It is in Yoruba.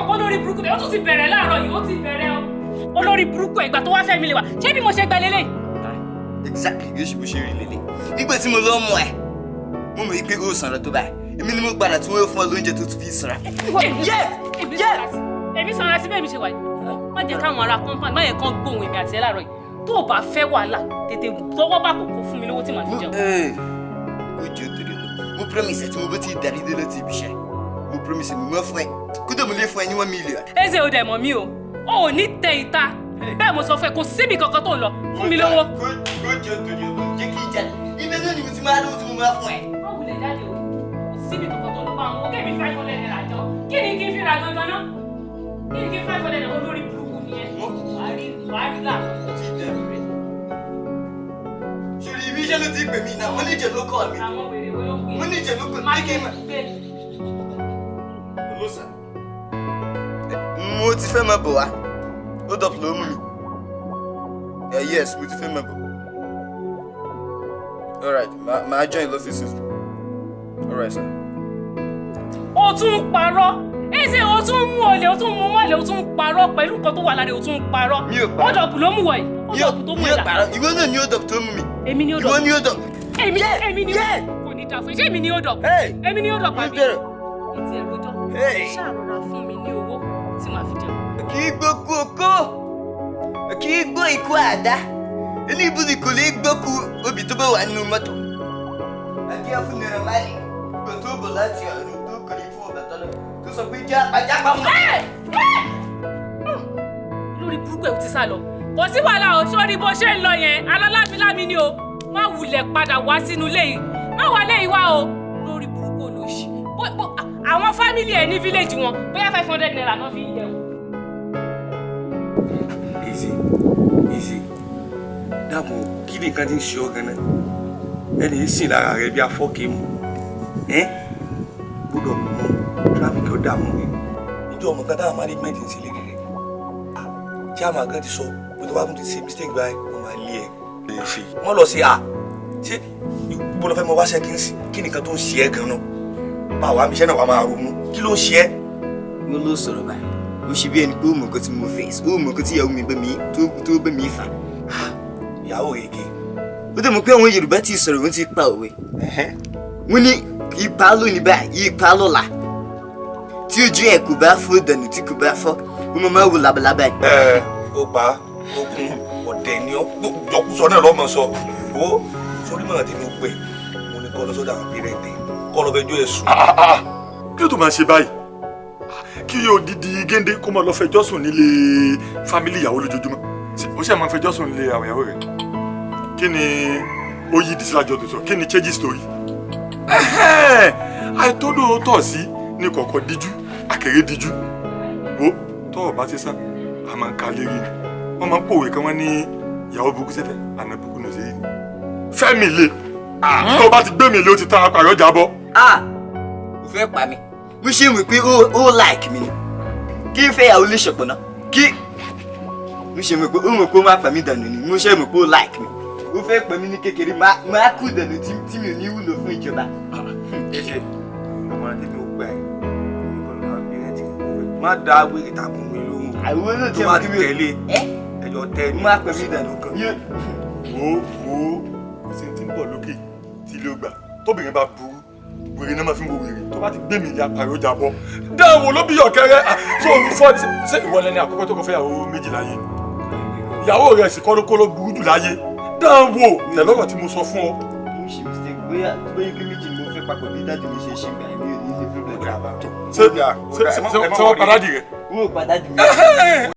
mọ̀ pé olórí burúkú rẹ̀ ó tún ti bẹ̀rẹ̀ láàárọ̀ yìí, ó ti bẹ̀rẹ̀ o. Olórí burúkú ẹ̀, ìgbà tó wá fẹ́ mi lè wà, ṣé bí mo ṣe gbẹ lélẹ̀? Exactly bí ó ṣe bó ṣe rí lélẹ̀. Nígbà tí mo lọ mọ ẹ, mo mọ̀ pé ó sanra tó báyìí. Èmi ni mo padà tí wọ́n fún ọ lóúnjẹ tó tún fi sanra. Èmi sanra sí bẹ́ẹ̀ mi ṣe wà yìí. Má jẹ́ káwọn ará compound má yẹ kán gbóhùn èmi àti ẹ láàárọ̀ yìí. Tó o bá fẹ́ wàhálà, tètè tọwọ́ bá kòkó fún mi lówó tí màá fi jẹun. Kó jẹ́ torí lọ. Mo promise ẹ, tí mo bá ti darí dé láti ibi iṣẹ́, mo promise, mo máa fún ẹ. Kódà mo lè fún ẹ ní 1 million. Eze, ò dẹ̀ mọ̀ mí o. O ò ní tẹ ìta. Bẹ́ẹ̀ mo sọ fún ẹ, kò síbi kankan tó ń lọ. Fún mi lówó. Kó jẹ́ torí lọ, jẹ́ kí n jáde. Ibẹ̀ náà ni mo ti máa lówó tí mo máa fún ẹ. Má wulẹ̀ jáde o. Kò síbi kankan tó ń lọ. Bá àwọn òkè mi ₦500 jọ. Kí ni kí n fi ra gangan náà? Kí ni kí n ₦500? Olórí burúkú ni ẹ. Wàá rí láàárọ̀. Ṣòrí ibi iṣẹ́ ló ti pè mí náà, manager ló kọ́ mi. Àwọn wèrè wo ló ń pè? Manager ló kọ́ mi. Kí n máa. Gbé. Hello, sir. Mo ti fẹ́ máa bọ̀ wá. Hold up ló mú mi. Yes, mo ti fẹ́ máa bọ̀. Alright, màá join lọ́fíìsì. Alright, sir. O tún ń parọ́. Eze, o tún ń mú olè, o tún ń mú mọ́lẹ̀, o tún ń parọ́ pẹ̀lú nǹkan tó wà lára, o tún ń parọ́. Mi ò parọ́. Hold up ló mú wọ̀ yìí. Hold up tó mú Mi ò ẹ̀dá. parọ́. Ìwọ náà ni hold up tó mú mi. Èmi ni hold Ìwọ up. ni hold up. Èmi ni kò ní dáa fún ẹ. Ṣé èmi ni hold up? Èmi ni hold up Mo àbí? bẹ̀rẹ̀. Etí ẹ̀rọ jọ. Ṣàrọ̀ra fún mi ní owó tí màá fi jẹun. Kì í gbókú okó, kì í gbó ikú àdá. Inú ibùdó kò lè gbókú obì tó bá wà nínú mọ́tò. Adé fún Naira Marley gbogbo tó bọ̀ láti ọ̀run tó kọrin fún Ọbàtálá tó sọ pé já ajápa mọ́. Lórí burúkú ẹ̀, ò ti sá lọ. Kò sí wàhálà o. Sórí bó ṣe ń lọ yẹn, alọ́lámilámi ni o. Má wulẹ̀ padà wá sínú ilé yìí. Má wà lé yìí wá o. Lórí burúkú olóṣì. Àwọn family ẹ̀ ní village wọn, bóyá ₦500 náà fi ń jẹun. Easy, easy. Dákun, kí ni nǹkan tí ń ṣe ọ́ ganan? Ẹni yìí sìn lára rẹ bí afọ́kẹ́ mu ẹ́ gbọ́dọ̀ mú traffic ó dààmú mi níjọ́ ọmọ kan táwọn management ń ṣe lérí rẹ̀. Ah, chairman gan ti sọ pé tó bá tún ti ṣe mistake báyìí, wọ́n máa lé ẹ lè ṣe wọ́n lọ sí à. Ṣé ibo lọ fẹ́ mọ wáṣẹ́? Kí n sì kí ni nǹkan tó ń ṣe ẹ́ gan-an? Báwa mi iṣẹ́ náà wà máa ronú, kí ló ń ṣe ẹ́? Mo ló sọ̀rọ̀ báyìí, ó ṣe bí ẹni pé ó mọ̀ nǹkan tí mo face, ó mọ̀ nǹkan tí ìyàwó mi bẹ́ mi tó bẹ́ mi fà. Ìyàwó rẹ̀ gé? Ó dẹ̀ mọ̀ pé àwọn Yorùbá ti sọ̀rọ̀, wọ́n ti pa òwe. Wọ́n ní ipa lónìí báyìí, ipa lọ́la. Tí ojú ẹ̀ kò bá fọ́ dànù, tí kò bá fọ́, ó máa wo labalábá yìí. Ẹ ó pa okun ọ̀dẹ̀ ni ọ́, jọkúsọ náà lọ́mọ sọ. Ó sórí mọ̀ràn tí mo pè, mo ní kọ́ lọ sọ́dọ̀ àwọn parent kọ́ lọ fẹjọ́ ẹ̀ sùn. Kí ló tó máa ṣe báyìí? Kí odidi géńdé kó máa lọ fẹjọ́ sùn nílé family ìyàwó lójoojúmọ́? Ó ṣe máa fẹjọ́ sùn nílé àwọn ìyàwó rẹ̀? Kí ni ó yí ìdí sílájọ tó sọ? Kí ni changes tó yí? Àìtódò tọ̀ sí ní kọ̀ọ̀kan díjú àkèrè díjú. Wo tọ́wọ̀ bá ti sá, a máa ń ka lérí ni. Wọ́n máa ń pòwe kan, wọ́n ní ìyàwó burúkú sẹ́fẹ̀ àná burúkú náà ṣe é fẹ́mi lé. Tó bá ti gbé mi lé, ó ti tán, apàrọ̀ ọjà bọ́. Ah, ó fẹ́ pa mi. Mo ṣe wí pé ó like mi ni kí n fẹ́ ìyàwó lè ṣọ̀pọ̀ náà. Kí mo ṣe mọ̀ pé ó mọ̀ pé ó máa pa mí dànù ni. Mo ṣe mọ̀ pé ó like mi, ó fẹ́ pa mí ní kékeré, máa kú dànù tí mi ò ní wúlò fún ìjọba. Ẹ ṣe ọmọ rẹ tèmi ó gbà ẹ ní kọ́ lọ àwọn parent rẹ̀, má dá wèrè tàkùn mi lóhùn. Àwọn náà tó bá ti tẹ̀lé ẹjọ́ tẹ ní máa pa mí dànù kan. Wo wo, kò sí ti ń bọ̀ lókè tí ilé ó gbà. Tóbìnrin bá burú, wèrè náà máa fi ń wo wèrè. Tó bá ti gbé mi ilé, apàrọ̀ ọjà bọ́. Dáwọ̀ ló bí ọ̀kẹ́rẹ́ tó ń fọ́. Ṣé ìwọ lẹni àkọ́kọ́ tó kọ fẹ́ ìyàwó méjì láyé? Ìyàwó rẹ̀ sì kọ́ ló kó ló burú jù láyé. Dáwọ̀ tẹ̀lọ́rọ̀ tí mo sọ fún ọ. Mo ṣe mistake, bóyá kí méjì ni mo fẹ́ papọ̀ bí daddy mi ṣe ṣe gbà, mi ò ní ní problem. Ṣé wọ́n padà dì rẹ̀? Wọ́n ò padà dì mí.